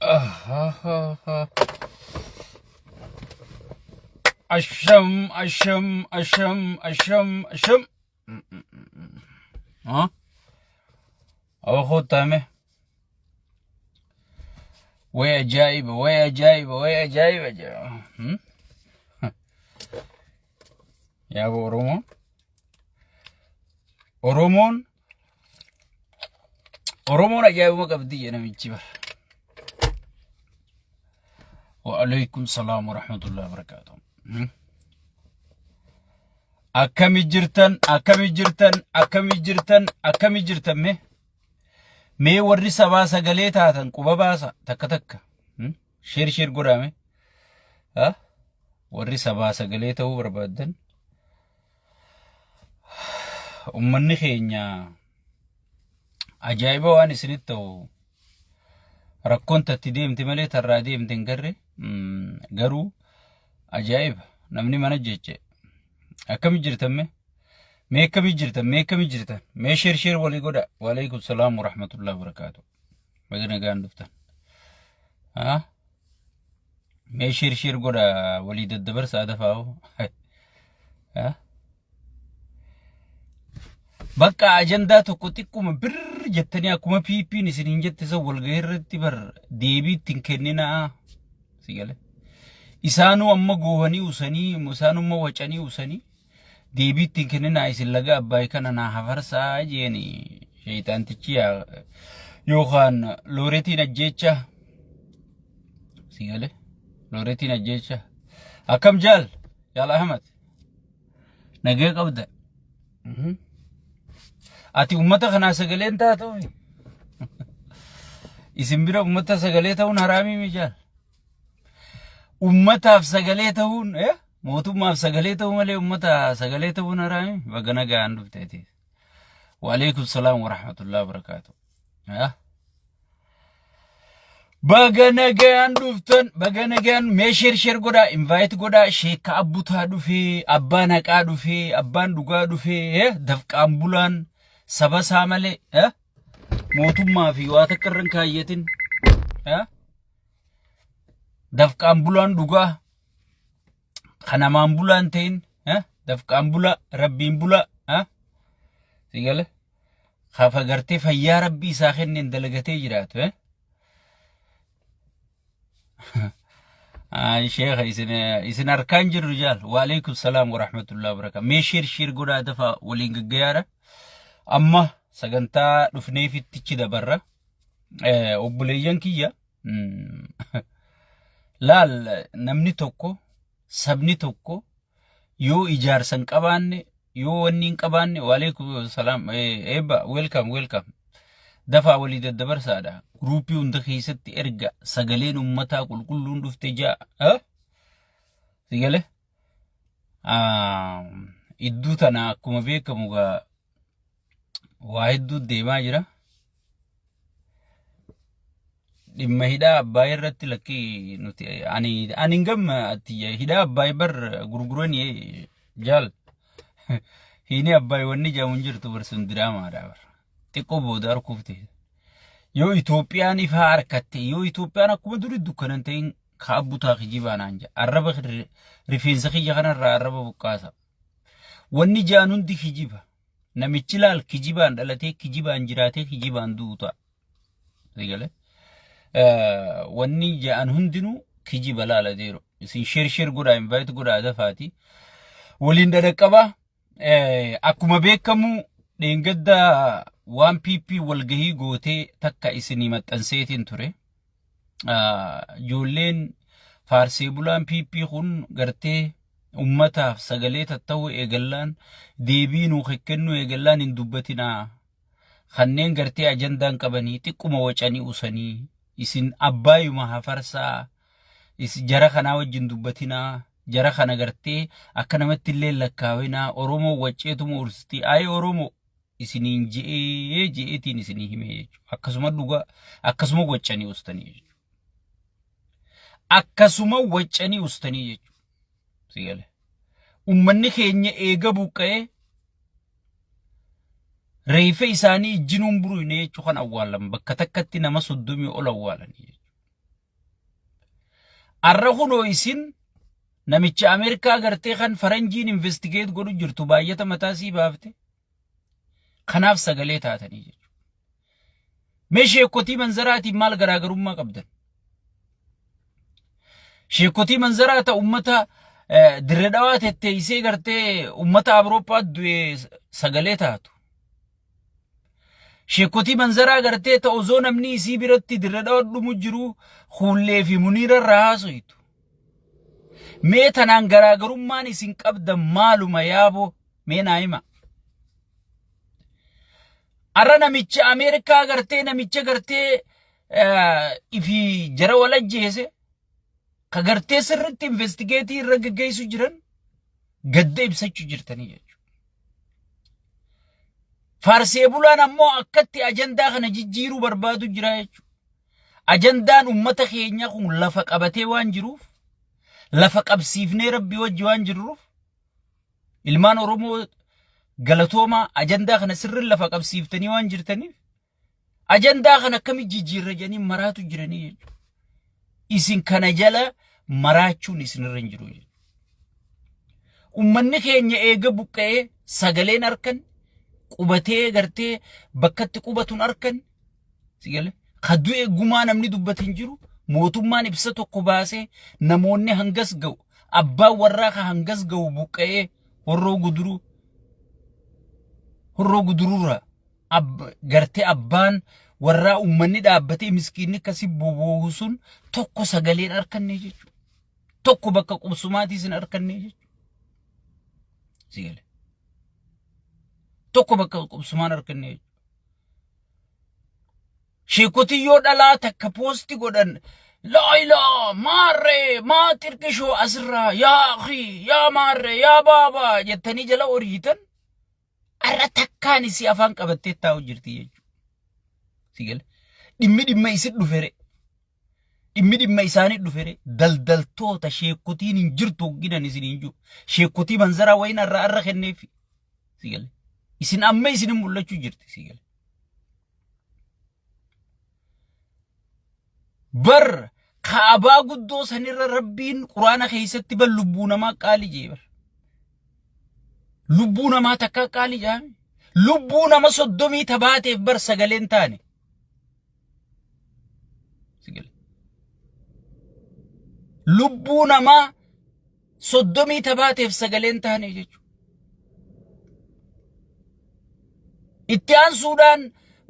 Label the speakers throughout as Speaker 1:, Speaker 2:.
Speaker 1: Ahahaha. Asham, asham, asham, asham, asham. Ha? Awa kottaa Way ajaa'iba, way ajaa'iba, way ajaa'iba jedha. Hmm? Yaaba Oromoon. Oromoon Oromoon ajaa'ibuma qabdi jedha namichi bara. Wa'alaikum salaam wa rahmatullahi wa barakaatuh. Akkami jirtan, akkami jirtan, akkami jirtan, akkami jirtan mee? Mee warri sabaa sagalee taatan quba baasa takka takka. Sheer sheer godhaa mee? Ha? Warri sabaa sagalee ta'uu barbaaddan ummanni keenya ajaa'iba waan isinitti ta'u rakkoon tatti deemte malee tarraa deemte hin garre garuu ajaa'iba namni mana jeche akkami jirtan mee mee akkami jirtan mee akkami jirtan mee sheer sheer walii godha waalaikum salaam warahmatullahi wabarakaatu baga nagaan dhuftan haa Mee share share godha walii daddabarsaa dafaa hoo. Bakka ajandaa tokko xiqquma birr jettanii akkuma PP'n isin hin jette san walgahii irratti bar deebii ittiin kenninaa. Si gale. Isaanuu amma goohanii usanii isaanumma wacanii usanii deebii ittiin kenninaa isin laga abbaay kana naa hafarsaa jeeni sheeyxaantichi yaa yookaan looretiin ajjeechaa. Si gale looretiin ajjeechaa. Akkam jaal jaal Ahmad nagee qabda. Ati ummata kanaa sagaleen taatuufi. Isin bira ummata sagalee ta'uun haraamii mi jaal? Ummataaf sagalee ta'uun mootummaaf sagalee ta'uu malee ummata sagalee ta'uun haraamii baga nagaan dhufteeti. Waalaikum salaam wa rahmatullahi wa barakaatuh. Baga nagaan dhuftan baga nagaan mee sheer sheer godhaa invite godhaa sheekka abbutaa dhufee abbaan haqaa dhufee abbaan dhugaa dhufee dafqaan bulaan saba isaa malee mootummaa fi waa takka irra hin kaayyatin dafqaan bulaan dhugaa kan namaan bulaan ta'in dafqaan bulaa rabbiin bulaa si gale kafa gartee fayyaa rabbii isaa kenneen dalagatee jiraatu. Sheekha isin isin harkaan jirru jaal. Waalaikum salaam wa rahmatullahi wa barakaatuh. Mee sheer sheer godhaa dafa waliin gaggayaadha. Amma sagantaa dhufneefittichi dabarra. Obboleeyyan kiyya laal namni tokko sabni tokko yoo ijaarsa hin qabaanne yoo wanni hin qabaanne waalaikum salaam eebba welcome welcome dafaa walii daddabarsaadha guruupii hunda keessatti erga sagaleen ummataa qulqulluun dhufte ja'a si gale idduu tana akkuma beekamu gaa waa hedduu deemaa jira. Dhimma hidhaa Abbaay irratti lakkii nuti ani ani hin gamma ati hidhaa Abbaay bar gurguranii jaal hiini Abbaay wanni jedhamu hin jirtu bar sun diraamaadha bar xiqqoo booda arguuf ta'e. Yoo Itoophiyaan ifaa harkatte yoo Itoophiyaan akkuma duri dukkana hin ta'in kaabbutaa kijibaa naan jedha arraba rifeensa kiyya kanarraa arraba buqqaasa. Wanni ja'an hundi kijiba. Namichi laal kijibaan dhalatee kijibaan jiraatee kijibaan du'u ta'a. Sigale. Wanni ja'an hundinuu kijiba laala deeru. Isin sheer sheer godhaa invite godhaa dafaati. Waliin dhadhaqqabaa. Akkuma beekamu dheengadda waan PP walgahii gootee takka isinii maxxanseetiin ture. Ijoolleen faarsee bulaan PP kun gartee ummataaf sagalee tatta'uu eegallaan deebii nuu kennuu eegallaan hin dubbatinaa. Kanneen gartee ajandaan qabanii xiqquma wacanii usanii isin abbaayuma hafarsaa is jara kanaa wajjin dubbatinaa jara kana gartee akka namatti illee lakkaawinaa Oromoo wacceetuma ursiti ayi Oromoo isiniin je'ee je'eetiin isinii himee jechuudha. Akkasuma dhugaa akkasuma waccanii ustanii jechuudha. Akkasuma waccanii ustanii jechuudha. Si gale. Ummanni keenya eega buqqa'ee reeffa isaanii ijjinuun buruine jechuu kan awwaalan bakka takkatti nama 30 ol awwaalanii jechuudha. Arra kunoo isin namicha Ameerikaa gartee kan faranjiin investigeet godhu jirtu baay'ata mataa sii baafte. Kanaaf sagalee taatanii jechuudha. Mee sheekotii manzaraatiin maal garaagarummaa qabdan? Sheekotii manzaraa ta ummata dirre dhawaa tetteessee gartee ummata Awurooppaa du'e sagalee taatu. Sheekotii manzaraa gartee ta osoo namni isii biratti dirre dhawaa dhumu jiru kuullee fi muniira irraa haasoytu. Mee tanaan garaagarummaan isin qabdan maaluma yaaboo mee naa hima. Arra namicha Ameerikaa gartee namicha gartee ifi jara wal ajjeese ka gartee sirriitti investigeetii irra geggeessu jiran gadda ibsachuu jirtanii jechuudha. Faarsee bulaan ammoo akkatti ajandaa kana jijjiiruu barbaadu jira jechuudha. Ajandaan uummata keenyaa kun lafa qabatee waan jiruuf lafa qabsiifnee rabbi wajji waan jirruuf Ilmaan Oromoo galatoomaa ajandaa kana sirriin lafa qabsiiftanii waan jirtaniif ajandaa kana akkamitti jijjiirra jedhanii maraatu jiranii jechuudha. Isin kana jala maraachuun isinirra hin jiru jechuudha. Uummanni keenya eega buqqa'ee sagaleen harkan qubatee gartee bakkatti qubatuun harkan si gale ka du'e gumaa namni dubbate hin jiru mootummaan ibsa tokko baasee namoonni hangas ga'u abbaan warraa ka hangas ga'u buqqa'ee horroo guduruu horroo gudururraa gartee abbaan warraa uummanni dhaabbatee miskiinni akkasii boboohu sun tokko sagaleen harkanne jechuudha. Tokko bakka qubsumaatii sin harkanne jechuudha. Si gale. Tokko bakka qubsumaan harkanne jechuudha. Sheekotiyyoo dhalaa takka poosti godhan laa ilaa maarree maa xirqishoo asirraa yaa akii yaa maarree yaa baabaa jettanii jala oriitan arra takkaan isii afaan qabattee taa'u jirti jechuudha. Si gale dhimmi dhimma isin dhufere dhimmi dhimma isaanii dhufere daldaltoota sheekotiin hin jirtu hogginan isin hin jiru sheekotii manzaraa wayin arra arra kenneefi si gale isin amma isin mul'achuu jirti si gale. Bar kaabaa guddoo sanirra rabbiin quraana keessatti bar lubbuu namaa qaali jee bar. Lubbuu namaa takka qaali jaame. Lubbuu nama 30 tabaateef bar sagaleen taane. Lubbuu namaa 30 tabaateef sagaleen taane jechuudha. Itti aansuudhaan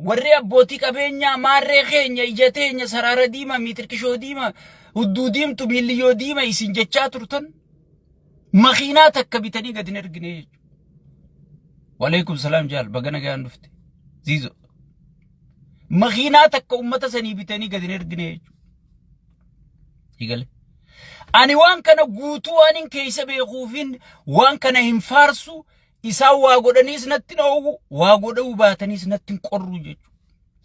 Speaker 1: warri abbootii qabeenyaa maarree keenya ija teenya saraara diimaa miitirkishoo diimaa hudduu diimtu miilliyyoo diima isin jechaa turtan makiinaa takka bitanii gadi hin ergine jechuudha. Waleekum salaam jaal baga nagaan dhufte. Ziizo. Makiinaa takka ummata sanii bitanii gadi hin ergine jechuudha. Eegale. Ani waan kana guutuu waan hin keessa beekuufin waan kana hin faarsu isaan waa godhaniis natti hin oowwu waa godhuu baataniis natti hin qorru jechuudha.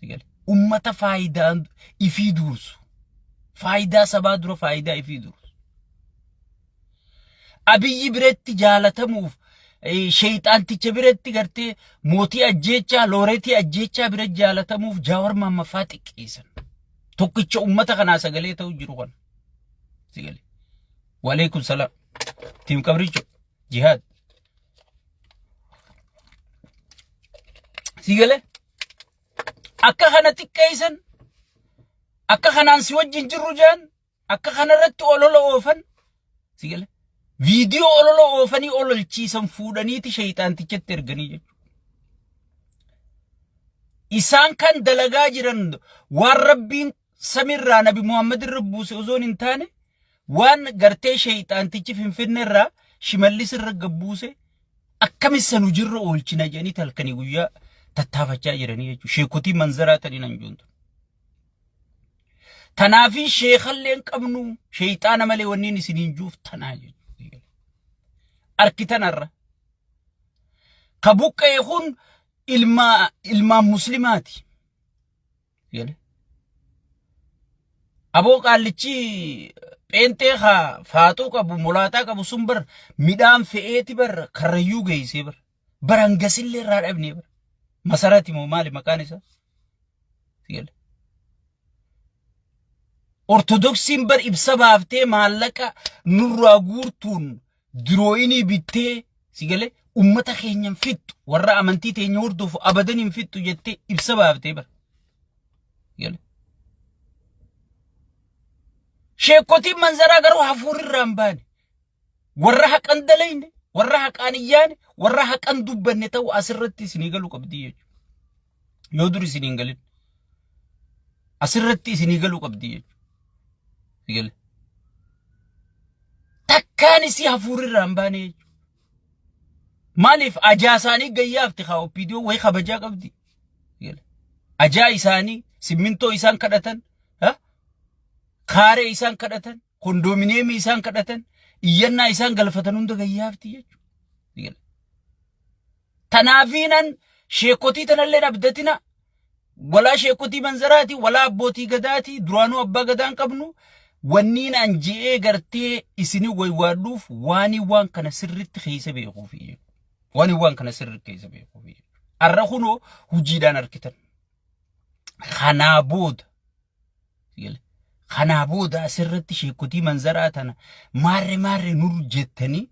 Speaker 1: Eegale. Ummata faayidaa ifii duursu. Faayidaa sabaa dura faayidaa ifii duursu. Abiyyi biratti jaalatamuuf sheeyxaanticha biratti gartee mootii ajjeechaa looreetii ajjeechaa biratti jaalatamuuf Jaawar Maammaffaa xiqqeessan. Tokkicha ummata kanaa sagalee ta'u jiru kana. Sagalee. Waleekum salaam. Tiim Qabricho. Jihaad. Sagalee. Akka kana xiqqeessan akka kanaan si wajjin jirru jaan akka kanarratti olola oofan sagalee. Viidiyoo olola oofanii ololchiisan fuudhaniiti sheeyxaantichatti erganii jechuudha. Isaan kan dalagaa jiran waan Rabbiin samirraa Nabi Muhammad irra buuse osoo hin taane waan gartee sheeyxaantichi Finfinne irraa Shimallis irra gabbuuse akkamitti san hojiirra oolchina jedhanii halkanii guyyaa tattaafachaa jiranii jechuudha. Sheekotii manzaraa tanii nan joontu. Tanaafii sheekallee hin qabnu sheeyxaana malee wanni isiniin juuf tanaa jechuudha. Arkitanarra. Ka buqqa'e kun ilma ilmaan muslimaati. Gale. Aboo qaallichi pheenxee haa faaxuu qabu molaataa qabu sun bar midhaan fe'eeti bar karrayyuu geessee bar. Bar hangasillee irraa dhabnee bar. Masarati moo maali maqaan isaa? Gale. Ortodoksiin bar ibsa baaftee maallaqa nurraa guurtuun dirooyinii bittee si galee ummata keenya hin fixxu warra amantii teenya hordofu abadan hin fixxu jettee ibsa baaftee bar. Gale. Sheekotiin manzaraa garuu hafuurri irraa hin baane. Warra haqan dalayne, warra haqaan hin yaane, warra haqan dubbanne ta'uu asirratti isinii galuu qabdii jechuudha. Yoo dur isinii hin galin. Asirratti isinii galuu qabdii jechuudha. Gale. Takkaan isii hafuurri irraa hin baane jechuudha. Maaliif ajaa isaanii gayyaafti haa OPDO wayii kabajaa qabdi. Ajaa isaanii simmintoo isaan kadhatan, kaaree isaan kadhatan, kondomineemii isaan kadhatan, iyyannaa isaan galfatan hunda gayyaafti jechuudha. Tanaafiinan sheekotii tanallee abdatina walaa sheekotii manzaraati walaa abbootii gadaati duraanuu abbaa gadaan qabnu wanniin an je'ee gartee isinii waywaadhuuf waanii waan kana sirritti keessa beekuufi waanii waan kana sirritti keessa beekuufi arra kunoo hujiidhaan arkitan kanaa booda kanaa booda asirratti sheekotii manzaraa tana maarre maarre nur jettanii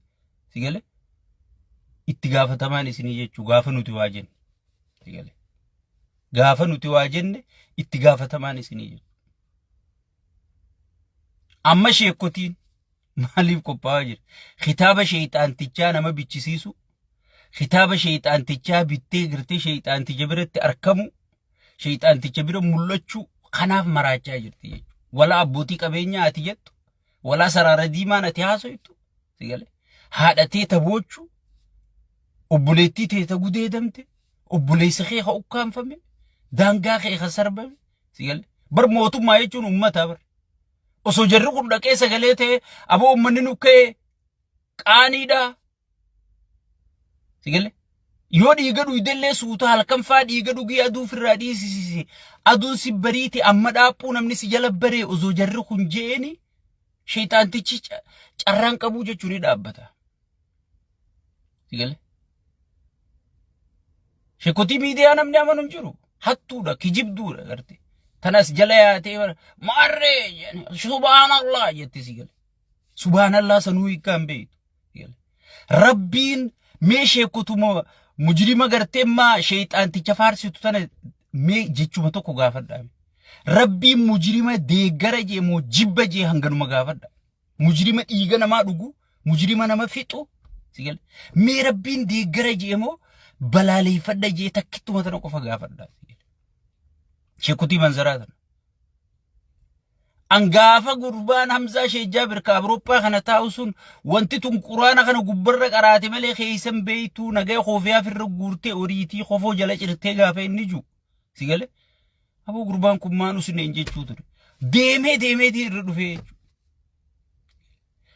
Speaker 1: sigale itti gaafatamaan isinii jechuu gaafa nuti waa jenne sigale gaafa nuti waa jenne itti gaafatamaan isinii jechuu amma sheekotiin maaliif qophaa'aa jira kitaaba sheexaantichaa nama bichisiisu kitaaba sheexaantichaa bittee girtee sheexaanticha biratti arkamu sheexaanticha bira mul'achuu kanaaf maraachaa jirti jechuudha. Walaa abbootii qabeenyaa ati jettu, walaa saraara diimaan ati haasoytu, sigale haadha tee ta boochu, obboleettii tee ta gudeedamte, obboleessa kee ka ukkaanfame, daangaa kee ka sarbame, sigale bar mootummaa jechuun uummataa bar. Osoo jarri kun dhaqee sagalee ta'e aboo uummanni nu ka'e qaaniidha. Sigale yoo dhiiga dhuydellee suuta halkan faa dhiiga dhugii aduu ofirraa dhiisisisi aduun si bariite amma dhaaphuu namni si jala baree osoo jarri kun je'eni sheexaantichi carraan qabuu jechuun ni dhaabbata. Sigale sheekotii miidiyaa namni amanu hin jiru hattuudha kijibduudha garte tanas jala yaatee maarree subhaanallah jetti sigale subhaanallah sanuu hiikkaa hin beektu. Rabbiin mee sheekotuma mujrima gartee maa sheexaanticha faarsitu tana mee jechuma tokko gaafadha. Rabbiin mujrima deeggara jee moo jibba jee hanganuma gaafadha. Mujrima dhiiga namaa dhugu, mujrima nama fixu. Sigale. Mee rabbiin deeggara jee moo balaaleeffadha jee takkittuma tana qofa gaafadha. Sheekutii manzaraa tana. An gaafa gurbaan Hamzaa Sheek Jaabir ka Awurooppaa kana taa'u sun wanti tun quraana kana gubbarra qaraate malee keeysan beeytuu nagaya koofiyaa firra guurtee oriitii kofoo jala cirtee gaafa inni jiru. Si gale? Aboo gurbaan kun maan usneen jechuu ture. Deemee deemeetii irra dhufee jechuudha.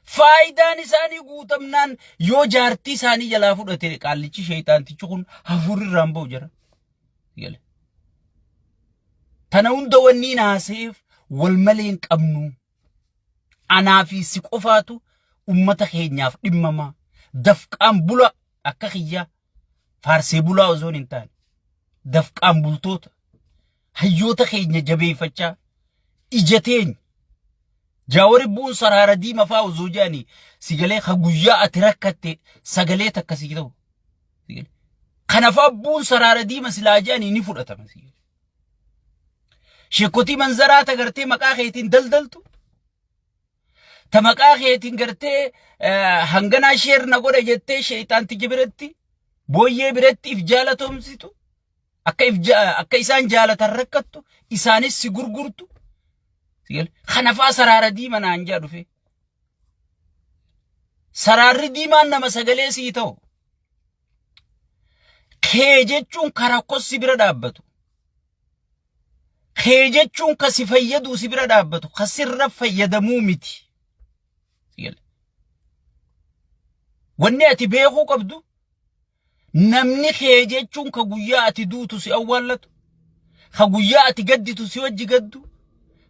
Speaker 1: Faayidaan isaanii guutamnaan yoo jaartii isaanii jalaa fudhate qaallichi sheeyxaantichi kun hafuurri irraan ba'u jira. Gale. Tana hunda wanni naaseef wal malee hin qabnu. Anaa fi si qofaatu ummata keenyaaf dhimmamaa. Dafqaan bula akka kiyyaa faarsee bulaa osoo hin taane. Dafqaan bultoota hayyoota keenya jabeeffachaa ija teenya Jaawari bu'uun saraara diima fa'aa osoo jedhanii sigalee ka guyyaa ati rakkatte sagalee takka sii ta'u. Kana fa'aa bu'uun saraara diima silaa jedhanii ni fudhatama. Sheekotii manzaraa ta gartee maqaa keetiin daldaltu. Ta maqaa keetiin gartee hanganaa sheer na godha jettee sheexaanticha biratti booyyee biratti if jaalatomsitu. Akka if akka isaan jaalatan rakkattu isaanis si gurgurtu. Kana fa'aa saraara diima naan jaa dhufe. Saraarri diimaan nama sagalee sii ta'u. Kee jechuun ka rakkoo si bira dhaabbatu. Kee jechuun ka si fayyadu si bira dhaabbatu. Ka sirra fayyadamuu miti. Wanni ati beekuu qabdu namni kee jechuun ka guyyaa ati duutu si awwaallatu, ka guyyaa ati gadditu si wajji gaddu,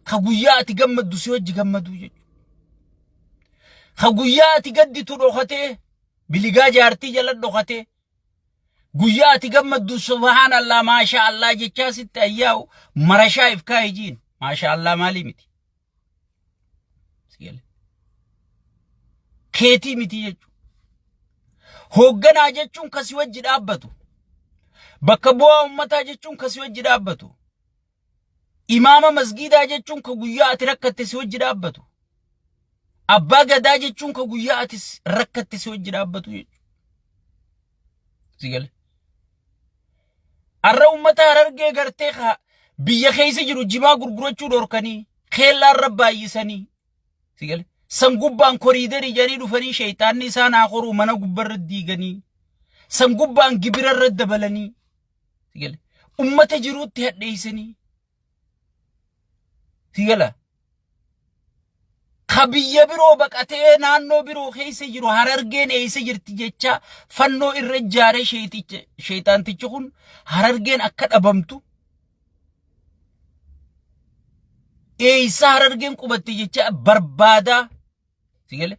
Speaker 1: ka guyyaa ati gammaddu si wajji gammadu jechuudha. Ka guyyaa ati gadditu dhokatee biligaa jaartii jala dhokatee guyyaa ati gammaddu subhaanallah maashaa Allah jechaa sitti ayyaa'u marashaa if kaa'i jiin maashaa Allah maalii miti. Keetii miti jechuudha. Hoogganaa jechuun kasi wajji dhaabbatu. Bakka bu'aa uummataa jechuun kasi wajji dhaabbatu. Imaama masgiidaa jechuun ka guyyaa ati rakkatte si wajji dhaabbatu. Abbaa gadaa jechuun ka guyyaa ati rakkatte si wajji dhaabbatu jechuudha. Si gale. Arra uummata Harargee gartee ka biyya keessa jiru jimaa gurgurachuu dhorkanii keellaa irra baay'isanii. Si gale. San gubbaan koriidarii jedhanii dhufanii sheeyxaanni isaan haa koruu mana gubbarra diiganii. San gubbaan gibira irra dabalanii. Si gale. Ummata jiruutti hadheessanii. Si gala. Ka biyya biroo baqatee naannoo biroo keessa jiru Harargeen eessa jirti jecha fannoo irra ijaaree sheexaantichi kun Harargeen akka dhabamtu eessa Harargeen qubatte jecha barbaadaa si gale.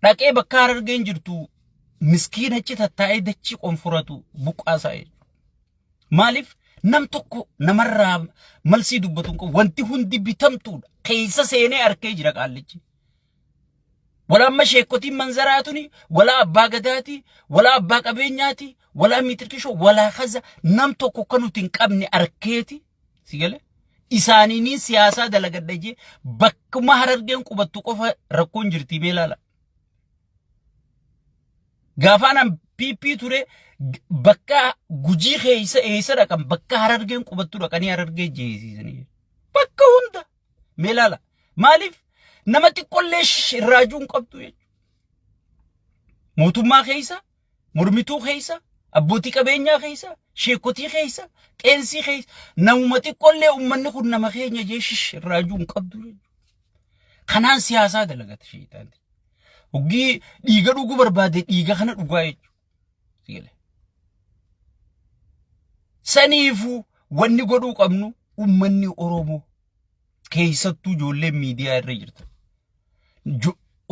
Speaker 1: Dhaqee bakka Harargeen jirtu miskiina achi tattaa'ee dachii qonfuratu buqqaasaa jechuudha. Maaliif nam tokko namarraa malsii dubbatu hin qabu. Wanti hundi bitamtuudha. Keessa seenee arkee jira qaallichi. Wala amma sheekkotiin manzaraa tuni, wala abbaa gadaati, wala abbaa qabeenyaati, wala miitirkishoo, wala kaza nam tokko akka nuti hin qabne arkeeti. Si galee? Isaaniiniin siyaasaa dalagadha jee bakkuma Harargeen qubattu qofa rakkoon jirti mee ilaala. Gaafaan an PP ture bakka Gujii keessa eessa dhaqan bakka Harargeen qubattu dhaqanii Harargee jeesiisanii. Bakka hunda mee ilaala. Maaliif nama xiqqollee irraajuu hin qabdu jechuudha. Mootummaa keessa, mormituu keessa, abbootii qabeenyaa keessa, sheekotii keessa, qeensii keessa namuma xiqqollee uummanni kun nama keenya jee shish irraajuu hin qabdu jechuudha. Kanaan siyaasaa dalagata sheexaanti. Hoggii dhiiga dhuguu barbaade dhiiga kana dhugaa jechuudha. Saniifuu wanni godhuu qabnu uummanni Oromoo keessattuu ijoolleen miidiyaa irra jirtan.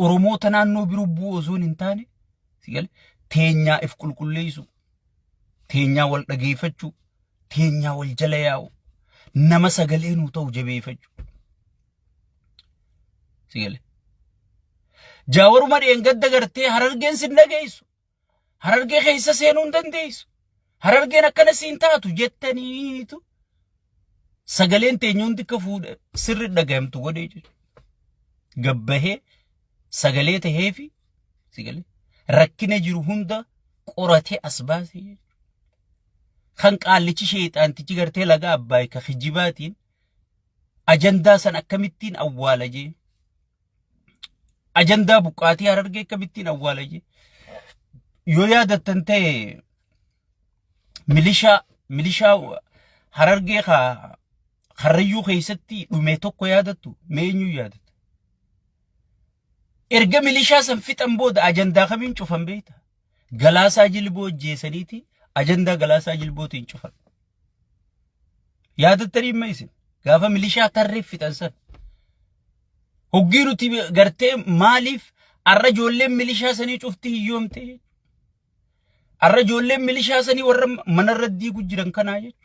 Speaker 1: Oromoota naannoo biroo bu'uu osoo hin taane teenyaa if qulqulleessu, teenyaa wal dhageeffachuu, teenyaa wal jala yaa'u, nama sagalee nuu ta'u jabeeffachuu. Si gale. Jaawaruma dheengadda gartee Harargeen sin dhageessu. Harargee keessa seenuu hin dandeessu. Harargeen akkana siin taatu jettaniitu sagaleen teenya hundi akka fuudhe sirri dhagayamtu godhee jiru. Gabbahee sagalee taheefi si galee rakkina jiru hunda qoratee as baasee jechuudha. Kan qaallichi sheexaantichi gartee laga Abbaay ka kijibaatiin ajandaa san akkamittiin awwaala jee ajandaa buqqaatii Harargee akkamittiin awwaala jee yoo yaadattan ta'e milishaa Harargee ka Karrayyuu keessatti dhume tokko yaadattu mee eenyuu yaadatta? Erga milishaa san fixan booda ajandaa kamiin cufan beekta? Galaasaa Jilboo ajjeesaniiti ajandaa Galaasaa Jilbootiin cufan. Yaadattanii himma isin gaafa milishaa tarree fixan san. Hoggii nuti gartee maaliif arra ijoolleen milishaa sanii cufti hiyyoomte jechuudha. Arra ijoolleen milishaa sanii warra manarra diigu jiran kanaa jechuudha.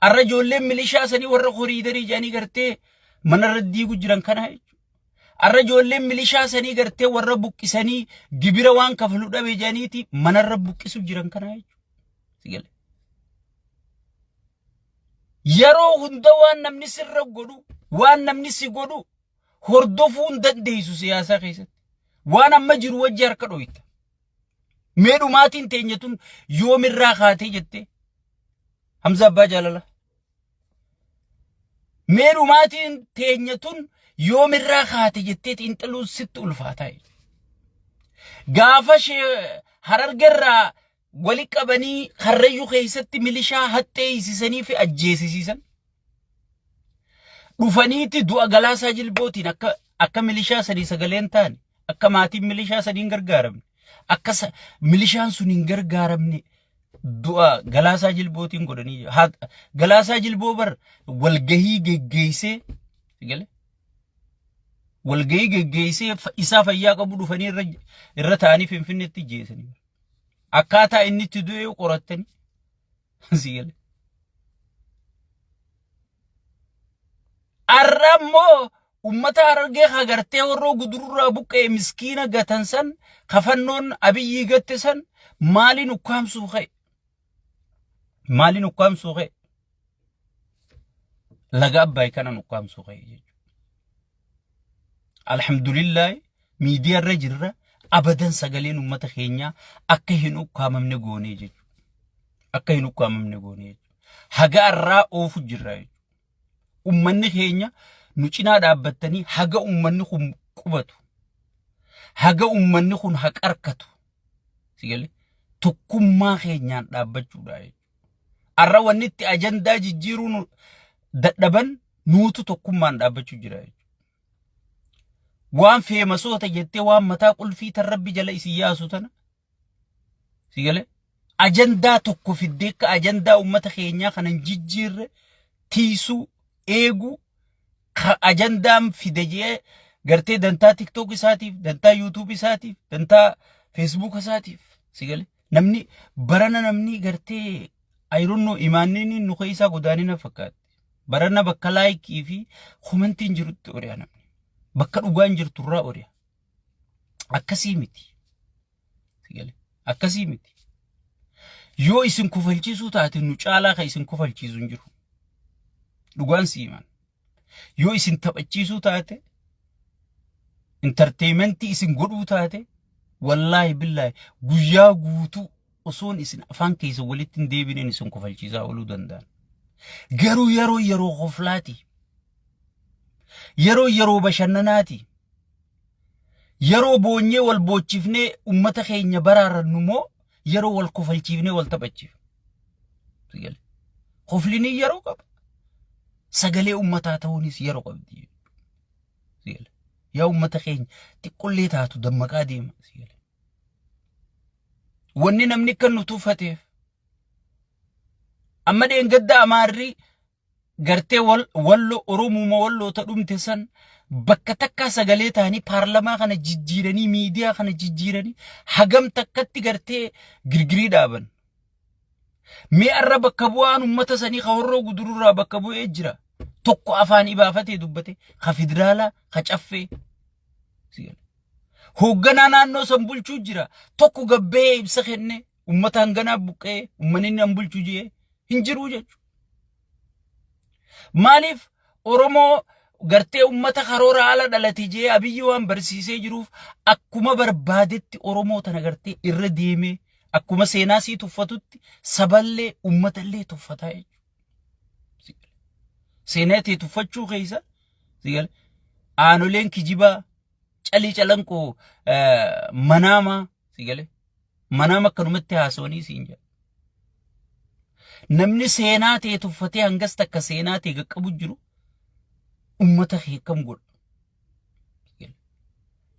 Speaker 1: Arra ijoolleen milishaa sanii warra koriidarii jedhanii gartee manarra diigu jiran kanaa jechuudha. Arra ijoolleen milishaa sanii gartee warra buqqisanii gibira waan kafalu dhabe jedhaniiti manarra buqqisu jiran kanaa jechuudha. Si gale. Yeroo hunda waan namni sirra godhu, waan namni si godhu hordofuu hin dandeessu siyaasaa keessatti. Waan amma jiru wajji harka dhoyta. Mee dhumaatiin teenya tun yoomirraa kaatee jettee? Hamza Abbaa Jaalala. Mee dhumaatiin teenya tun yoomirraa kaate jettee xiinxaluun sitti ulfaataa. Gaafa Harargerraa wali qabanii Karrayyuu keessatti milishaa haxxee hiisisanii fi ajjeesisiisan. Dhufaniiti du'a Galaasaa Jilbootiin akka milishaa sadii sagaleen taane, akka maatiin milishaa sadii hin gargaaramne, akka milishaan sun hin gargaaramne du'a Galaasaa Jilbootiin godhanii jiru. Galaasaa Jilboo bar walgahii geggeessee gale walgahii geggeessee isaa fayyaa qabu dhufanii irra taa'anii Finfinneetti jeesanii. Akkaataa inni itti du'e yoo qorattanii si gale. Arra immoo Ummata Harargee ka gartee Horroo Gudururraa buqqa'e miskiina gatan san kafannoon Abiyyii gatte san maaliin ukkaamsuu ka'e? Maaliin ukkaamsuu ka'e? Laga Abbaay kanan ukkaamsuu ka'e jechuudha. Alhamdulillah, miidiyaa irra jirra, abadan sagaleen ummata keenyaa akka hin ukkaamamne goonee jechuudha. Akka hin ukkaamamne goonee jechuudha. Haga irraa oofu jirra jechuudha. Ummanni keenya nu cinaa dhaabbattanii haga ummanni kun qubatu, haga ummanni kun haqa harkatu, si galee, tokkummaa keenyaan dhaabbachuudha jechuudha. Arra wanni itti ajandaa jijjiiruu nu dadhaban nuutu tokkummaan dhaabbachuu jira jechuudha. Waan feemasoota jettee waan mataa qulfii tan rabbi jala isin yaasu tana, si galee, ajandaa tokko fiddee akka ajandaa uummata keenyaa kana hin jijjiirre tiisuu eeguu ka ajandaan fide jee gartee dantaa TikTok isaatiif, dantaa YouTube isaatiif, dantaa Facebook isaatiif, si galee, namni barana namni gartee ayironnoo imaanni nu keessaa godaanina fakkaatti. Barana bakka like fi commentiin jirutti ori'a namni. Bakka dhugaan jirturraa ori'a. Akkasii miti. Si galee, akkasii miti. Yoo isin kofalchiisuu taate nu caalaa kan isin kofalchiisu hin jiru. Dhugaan si himan. Yoo isin taphachiisuu taate, entertainmentii isin godhuu taate, wallaahi billaahi guyyaa guutuu osoon isin afaan keessa walitti hin deebineen isin kofalchiisaa ooluu danda'an. Garuu yeroo yeroo koflaati. Yeroo yeroo bashannanaati. Yeroo boonyee wal boochifnee ummata keenya baraarannu moo yeroo wal kofalchiifnee wal taphachiifnu? Koflinii yeroo qaba. Sagalee ummataa ta'uunis yeroo qabdi. Yaa ummata keenya, xiqqollee taatu dammaqaa deema. Wanni namni akka nu tuffateef amma dheengadda Amaarri gartee Wallo Oromuma Walloota dhumte san bakka takkaa sagalee ta'anii paarlamaa kana jijjiiranii, miidiyaa kana jijjiiranii, hagam takkatti gartee girgirii dhaaban. Mee arra bakka bu'aan uummata sanii ka Horroo Gudururraa bakka bu'ee jira. Tokko afaan ibaafatee dubbate ka federaalaa ka Caffee. Hoogganaa naannoo san bulchuu jira. Tokko gabbee ibsa kenne uummata hanganaa buqqee uummanni inni an bulchu jee hin jiru jechuudha. Maaliif? Oromoo gartee uummata karoora ala dhalate jee Abiyyi waan barsiisee jiruuf akkuma barbaadetti Oromoo tana gartee irra deemee akkuma seenaa sii tuffatutti saballee uummatallee tuffataa jechuudha. Seenaa tee tuffachuu keessa aanoleen kijibaa Calii Calanqoo manaamaa, si galee, manaama akkanumatti haasawanii siin jedha. Namni seenaa ta'e tuffatee hangas takka seenaa ta'e qaqqabu jiru ummata kee akkam godha?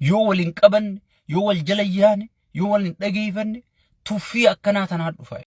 Speaker 1: Yoo wal hin qabanne, yoo wal jala yaane, yoo wal hin dhageeffanne, tuffii akkanaa tanaa dhufa.